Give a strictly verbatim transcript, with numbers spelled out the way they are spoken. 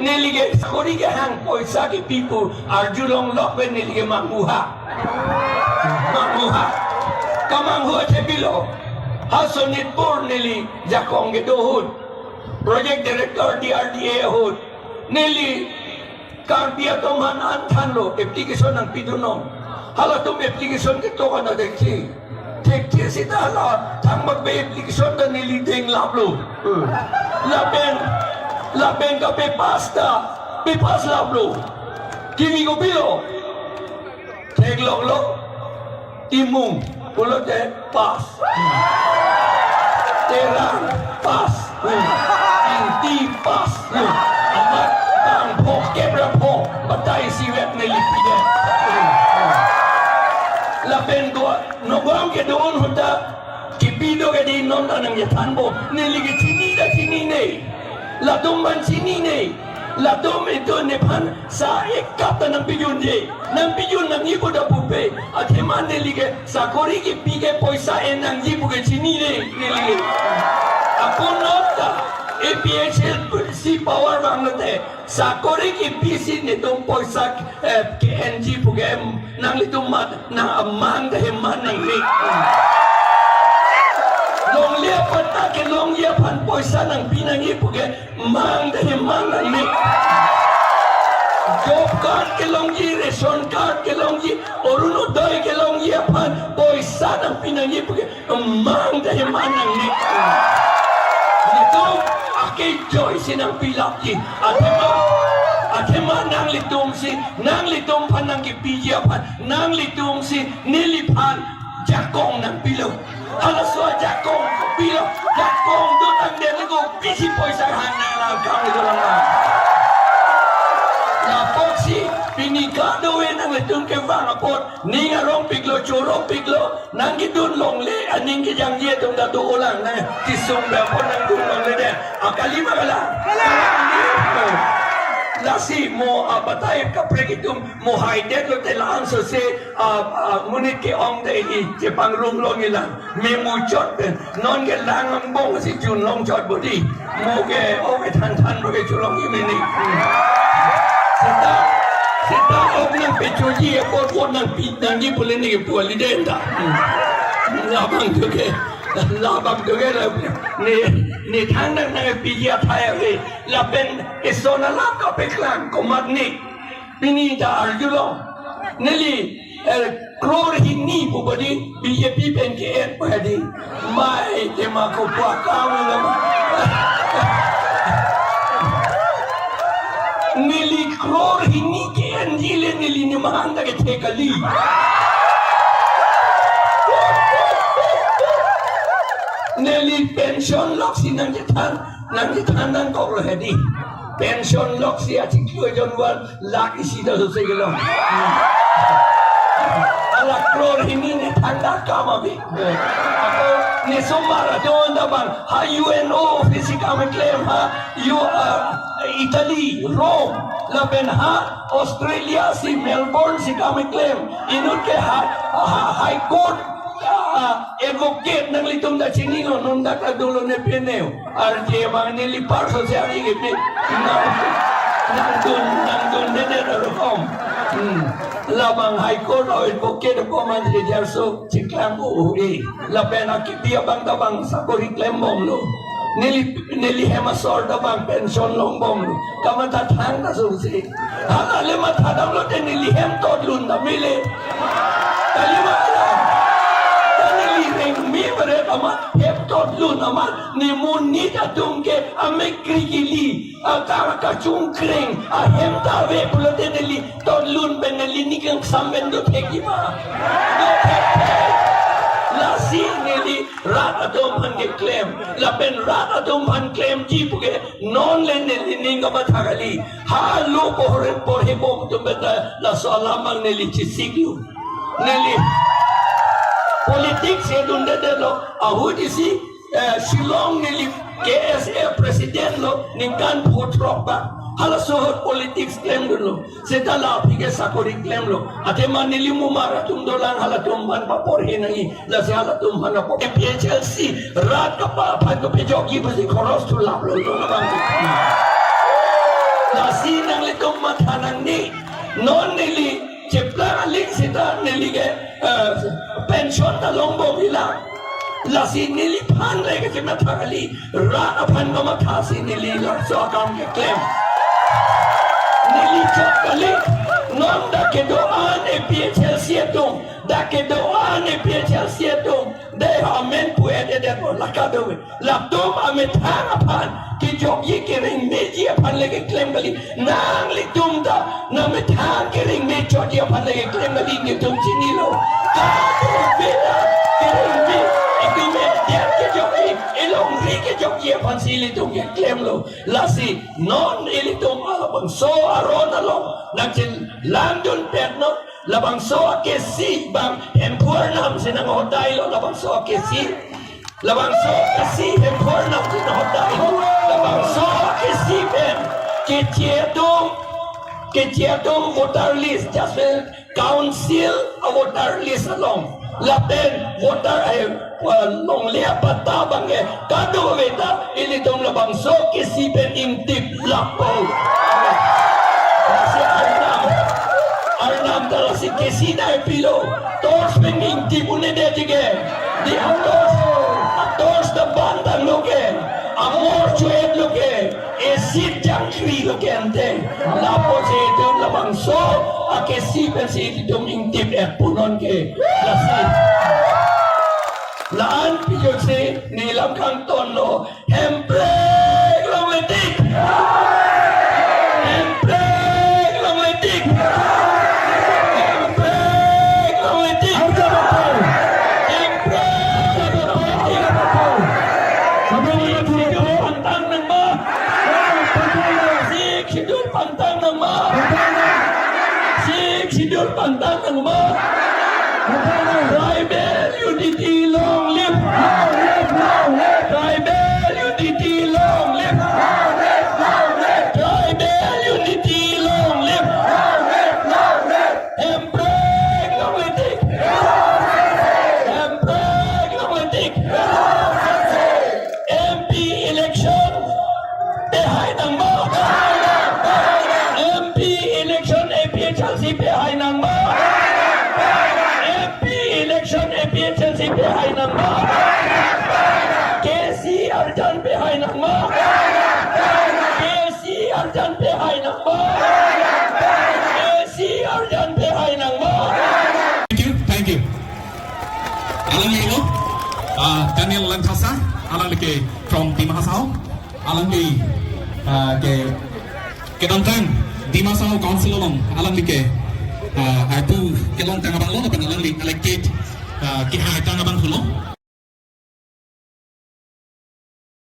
Neli ke sakori kehang poisa kepi pu arjulong lok pen neli ke manghu ha. Manghu ha. Kamanghu athe pilo. Ha Sonitpur neli jakong kedo ahut. Project Director D R D A ahut. Neli Karbi atum aphan an thanlo application nangpidun non. Halatum application ketok an thekthe. Thekthe seta hala thangbak pen application ta neli deng laplo. Hmm. Lapen, lapen kape pass ta, pe pass laplo. Kimi kopilo. Theklonglo. Timung pulote pass. Terang pass. Ingti pass. Amat bang pho kep ra pho. Batai sivet neli pide. Lapen ko Nagaon kedo ahut ta kepi do ke di non ta nangkethanbom. Neli ke chini ta chinine. Latum aphan chinine. Latum itu nephan sa ek kap ta nangpijunde. Nangpijun nangji pu ta pupe. Athema neli ke sakori kepi ke poisa en nangji pu ke chinine. Neli ke. Ako non ta A P H L C power vanglote. Sakori kepi si netum poisa, eh, ke-enji pu ke nanglitum mat nang amang ta heman nangme. Longle aphan ta kelongji aphan poisa nangpi nangji pu ke mang ta heman nangme. Job card kelongji, ration card kelongji, Orunodoi kelongji aphan poisa nangpi nangji pu ke mang ta heman nangme. Netum akejoi si nangpilapji. Athema, athema nanglitum si, nanglitum aphan nangkepiji aphan, nanglitum si neliphan jakong nangpilo. Halaso ajakong pilo. Jakong do tangdet le ko pisi poisa hang nang langkang itu lang. Lapusi pini kadokave nanglitum kevang apot ning arongpiklo, chorongpiklo, nangkedun longle, aning kejangje atum ta do-olang, nangchisung bepon nangdun longle de. Akali ma kalang? Lasi mo abatai kaprek atum mo haidetlote la-an sose, ah, ah, monit ke-ong de i chepangrum longle lang. Memuchot pen. Non ke lang angbong si junlong chot bodi. Mo ke o ke than than mo ke chulong imini. Seta, seta ok nangpechoji apot, ok nangpi nangji pu le ne ke puali denta. Labang tu ke, labang tu ke la ne, ne thang nang nangpiji athai ave. Lapen eson alam kapeklang komatne. Pini ta arjulo. Neli, eh, crore hini pu bodi B J P pen ke-en pu hedi. Mai tema ko pu akam lo. Neli crore hini ke-enji le neli ne mahang ta kethe kali. Neli pension lok si nangchethan, nangchethan nangkoklo hedi. Pension lok si achiklo jonwar lakh isi ta sose kelong. Hala crore hini ne thangta kam abi. Ako ne somar ajon ta bang ha U N O office si kam klem ha U, uh, Italy, Rome, lapen ha Australia si Melbourne si kam klem. Inut ke ha, ha High Court, uh, advocate nanglitum ta chinilo, non dak ta dolo ne peneu. Arje bang neli parso si ari ke pi. Nang, nangdun, nangdundedet arokom. Hmm. Labang High Court advocate apotman si jarso chiklang u e. Lapen akipi abang ta bang sakori klembomlo. Neli, neli hem asor ta bang pension longbomlo. Kamatha thang ta sungsi. Hala le matha damlote neli hem totlun ta mele. Kali ma kalang? Ta neli rengme beret amat hem totlun amat ne monit atum ke amek krikili, akam kachungkreng, ahem ta ave pulote neli totlun pen neli ning kangsam pen do thekji ma. Do thekthek. Lasi neli rat atum aphan keklem. Lapen rat atum aphan klemji pu ke non le neli ning kamatha kali. Halo pohor porhebom atum pen ta laso alam abang neli chisiklo. Neli politics edundedetlo. Ahut isi, eh, Shillong neli K S A president lo ningkan pho throk ba. Halaso ahut politics klemdunlo. Seta la aphi ke sakori klemlo. Athema neli mumar atum dolang, halatum aphan paporhe nangji. Lasi halatum aphan paporhe. A P H L C rat kapa aphan kapejokji pusi khoros thu laplo, labang. ta neli ke, eh, pension ta longbom ila. Lasi neliphan le kechematha kali, rat aphan kamathasi neli laso akam keklem. Neli chot kali, non dak kedo-an A P H L C atum, dak kedo-an A P H L C atum, dei amen pu-et-edet po, la kadokave. Latum amethang aphan kejokji keringmeji aphan le keklem kali. Nanglitum ta namethang keringme chotji aphan le keklem kali, netum chinilo. Kadokave ta keringme, ekdom edet kejokji, elongri kejokji aphansi ilitum keklemlo. Lasi non ilitum labangso aron along nangchelangdunpetnon. Labangso akesi bang Hemphu Arnam si nanghodailo, labangso akesi. Labangso akesi Hemphu Arnam si nanghodailo. Labangso akesi pen keche atum, keche atum voter list, just council a voter list along, lapen voter, eh, longle apatta abang ke kadokave ta ilitum labangso akesi pen ingtip lapo. Lasi Arnam, Arnam ta lasi kesi nangpilo, torch pen ingtip un-edet ke. Dei atorch, atorch ta bantanglo ke, amor cho-etlo ke, acid jangkrilo ke ante. Lapusi itum labangso akesi pensi itum ingtip-et punon ke. Lasi la-an pijotsi neli lam kangtonlo. Hemprek longle tik. Hemprek longle tik. Hemprek longle tik. Hemprek longle tik. Sixth Schedule pangtang nangma. Sixth Schedule pangtang nangma. Sixth Schedule pangtang nangma. Tribal unity long live. Long live, long live. Tribal unity long live. Long live, long live. Tribal unity long live. Long live, long live. Hemprek longle tik. Hemprek longle tik. M P election pehai nangma. M P election A P H L C pehai nangma. M P election A P H L C pehai nangma. K C arjan pehai nangma. K C arjan pehai nangma. K C arjan pehai nangma. Thank you, thank you. Alangli lo, ah, Daniel Langthasa, alangli ke from Dima Hasao, alangli, ah, ke, kedamtang Dima Hasao Council along, alangli ke, ah, apu kelongtang abang lo, lapen alangli elected, ah, kehaitang abang pulo.